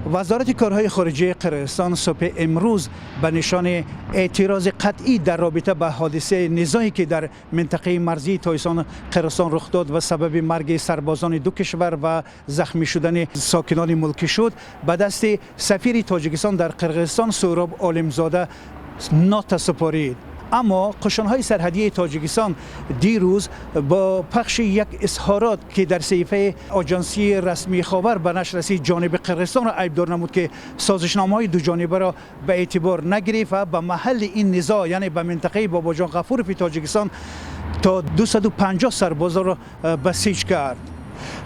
Вазорати корҳои хориҷии Қирғизистон субҳи имрӯз ба нишони эътирози қатъӣ дар робита ба ҳодисаи низое, ки дар минтақаи марзии Тоҷикистону Қирғизистон рух дод ва сабаби марги сарбозони ду кишвар ва захмӣ шудани сокинони мулкӣ шуд, ба дасти сафири Тоҷикистон дар Қирғизистон Суҳроб Олимзода нота супорид. Аммо қушунҳои сарҳадии Тоҷикистон дирӯз бо пахши як изҳорот, ки дар саҳифаи оҷансии расмии Ховар ба нашр расид, ҷониби Қирғизистонро айбдор намуд, ки созишномаҳои дуҷонибаро ба эътибор нагирифт ва ба маҳалли ин низоъ, яъне ба минтақаи Бобоҷон Ғафурови Тоҷикистон, то 250 сарбозро басиҷ кард.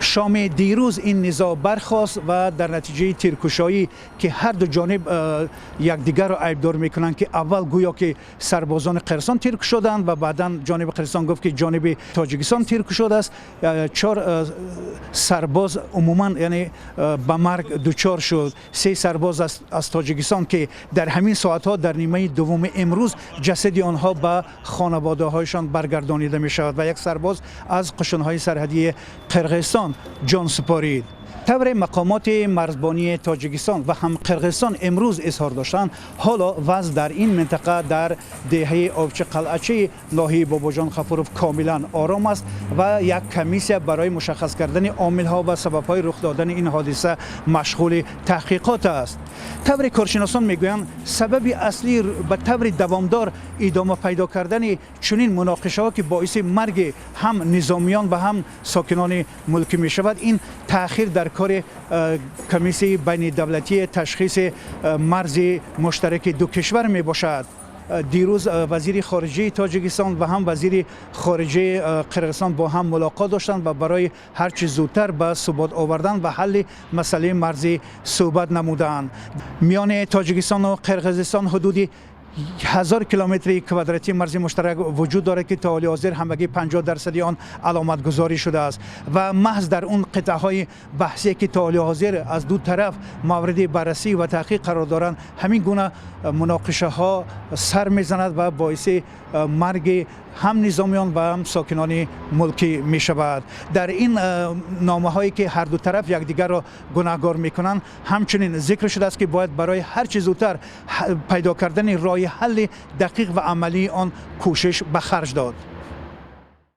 Шоми дирӯз ин низоъ бархост ва дар натиҷаи тиркушоӣ, ки ҳар ду ҷониб якдигарро айбдор мекунанд, ки аввал гӯё ки сарбозони Қирғизистон тир кушоданд ва баъдан ҷониби Қирғизистон гуфт, ки ҷониби Тоҷикистон тир кушодааст, чор сарбоз умуман, яъне, ба марг дучор шуд. Се сарбоз аз Тоҷикистон, ки дар ҳамин соатҳо, дар нимаи дуввуми имрӯз, ҷасади онҳо ба хонаводаҳояшон баргардонида мешавад ва як сарбоз аз қушунҳои сарҳадии Қирғизистон ҷон супорид. Тавре мақомоти марзбонии Тоҷикистон ва ҳам Қирғизистон имрӯз изҳор доштанд, ҳоло вазъ дар ин минтақа, дар деҳаи Овчи Қалъачаи ноҳияи Бобоҷон Ғафуров, комилан ором аст ва як комиссия барои мушаххас кардани омилҳо ва сабабҳои рух додани ин ҳодиса машғули таҳқиқот аст. Тавре коршиносон мегӯянд, сабаби аслии ба таври давомдор идома пайдо кардани чунин муноқишаҳо, ки боиси марги ҳам низомиён ва ҳам сокинони мулкӣ мешавад, ин таъхир дар кори комиссияи байнидавлатии ташхиси марзи муштараки ду кишвар мебошад. Дирӯз вазири хориҷаи Тоҷикистон ва ҳам вазири хориҷаи Қирғизистон бо ҳам мулоқот доштанд ва барои ҳарчи зудтар ба субот овардан ва ҳалли масъалаи марзӣ суҳбат намуданд. Миёни Тоҷикистону Қирғизистон ҳудуди 1000 километри квадратии марзи муштарак вуҷуд дорад, ки то ҳоли ҳозир ҳамагӣ 50% он аломатгузорӣ шудааст ва маҳз дар он қитъаҳои баҳсие, ки то ҳоли ҳозир аз ду тараф мавриди баррасӣ ва таҳқиқ қарор доранд, ҳамин гуна муноқишаҳо сар мезанад ва боиси марги ҳам низомиён ва ҳам сокинони мулкӣ мешавад. Дар ин номаҳое, ки ҳар ду тараф якдигарро гунаҳгор мекунанд, ҳамчунин зикр шудааст, ки бояд барои ҳарчи зудтар пайдо кардани роҳи ҳалли дақиқ ва амалии он кӯшиш ба харҷ дод.